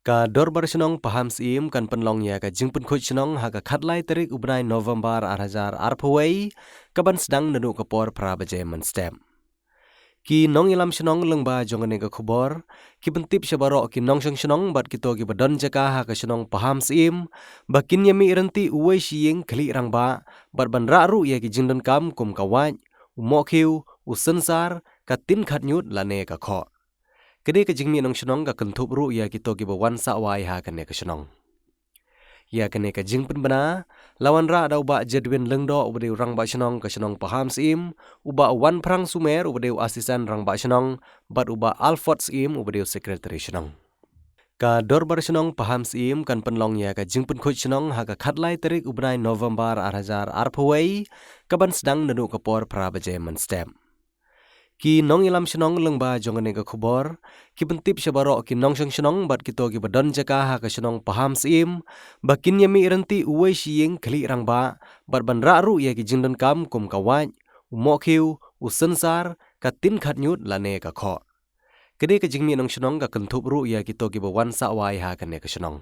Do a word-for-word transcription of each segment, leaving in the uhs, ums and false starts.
Ka Dorbar Shnong Pahamsyiem kan pynlong ïa ka jingpynkhuid shnong ha ka khatlai tarik u bnai November ar hajar arphew wei, ka ban sdang naduh ka por phra baje mynstep. Ki nongïalam shnong lyngba jong kane ka khubor ki pyntip sha baroh ki nongshong shnong bad kito kiba don jaka ha ka shnong Pahamsyiem ba kin ïa mih ryntih uwei shi ïing khlieh rangbah bad ban rah ruh ïa ki jingdonkam kum ka wait, u mohkhiew, u synsar, ka tin khatñiut lane ka khoh. Kane ka jingmih nongshnong ka kynthup ruh ïa kito kiba wan sah wai ha kane ka shnong. Ïa kane ka jingpynbna la wanrah da u Bah Jedwin Lyngdoh uba dei u rangbah shnong ka shnong Pahamsyiem, u Bah Wanphrang Sumer uba dei u assistant rangbah shnong bad u Bah Alfred Syiem uba dei u secretary shnong. Ka Dorbar Shnong Pahamsyiem kan pynlong ïa ka jingpynkhuid shnong ha ka khatlai tarik u bnai November ar hajar arphew wei, ka ban sdang naduh ka por phra baje mynstep. Ki nongïalam shnong lyngba jong kane ka khubor ki pyntip sha baroh ki nongshong shnong bad kito kiba don jaka ha ka shnong Pahamsyiem ba kin ïa mih ryntih uwei shi ïing khlieh rangbah bad ban rah ruh ïa ki jingdonkam kum ka wait, u mohkhiew, u synsar, ka tin khatñiut lane ka khoh. Kane ka jingmih nongshnong ka kynthup ruh ïa kito kiba wan sah wai ha kane ka shnong.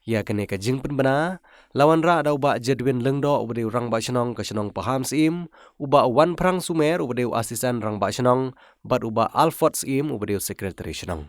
Ïa kane ka jingpynbna la wanrah da u Bah Jedwin Lyngdoh uba dei u rangbah shnong ka shnong Pahamsyiem, u Bah Wanphrang Sumer uba dei u assistant rangbah shnong bad u Bah Alfred Syiem uba dei u secretary shnong.